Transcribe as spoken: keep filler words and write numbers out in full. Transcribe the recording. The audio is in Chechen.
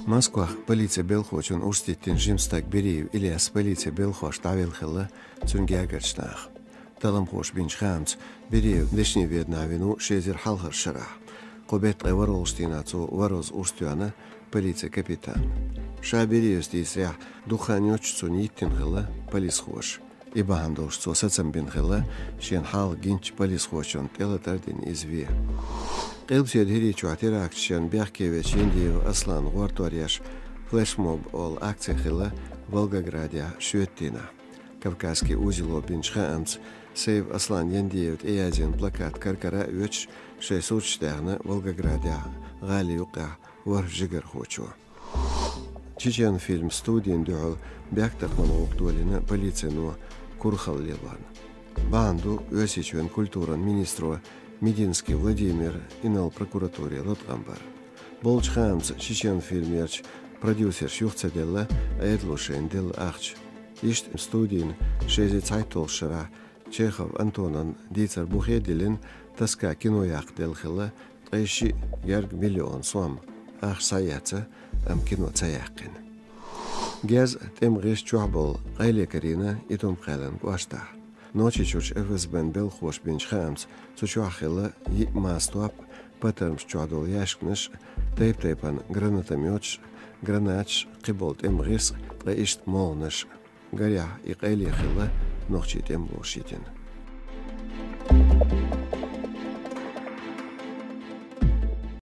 Москвахь полицин белхочун урс диттина жима стаг Бериев Ильяс полицин белхош дӀавелла хилла цуьнан гергарчу наха. Талламхоша бинчу хаамца, Бериев дешнийн веданахь вина ву ши эзар хьалхарчу шарахь. Кху беттан ткъе ворхӀалгӀачу дийнахь цо ворхӀазза урс тоьхна полицин капитанна. Ша Бериевс дийцарехь, дукха хан йоццуш цунна йиттина хилла полисхоша. И бахьана долуш цо сацам бина хилла, шена хьалха гинчу полисхочунна тӀелатар а дина иза вен. Къилбаседа ХӀирийчохь теракташ йина бехке вечу Яндиев Асланан гӀортор еш флешмоб олу акци хилла Волгоградехь шоьтан дийнахь. Кавказский узело бинчу хаамца, Сейф-Аслан Яндиев тӀеязйина плакат кар-кара а оьцуш, шайн сурташ даьхна Волгоградехь гӀали юккъехь ворхӀ жигархочо. Чечен-фильм студина дуьхьал бехктакхаман гӀуллакх долийна полицино курхалла лелорна. Бахьана ду Оьрсийчоьнан культуран министро Мединский Владимира инарла прокуратуре латкъам бар. Болчу хаамца Чечен-фильмерчу продюсерша юха ца делла Ӏедало шайна делла ахча. Иштта студина ши эзар цхьайтталгӀачу шарахь Чехов Антонан дийцар бухе а диллина, «Тоска» кино яккха делла хилла ткъе шиъ гергга миллион сом. Ахча схьаэцна, амма кино ца яьккхина. Герз а, тӀеман гӀирс чохь болу къайле карийна Итум-Кхаьллан кӀоштахь. Нохчийчуьрчу ФСБ-н белхахоша бинчу хаамца, цу чохь хилла йиъ маса топ, патармаш чохь долу яьшканаш, тайп-тайпана гранатометаш, гранаташ, кхиболу тӀеман гӀирс, ткъа иштта молханаш. Гарехь, и къайле хилла нохчийн тӀемалоша йитина.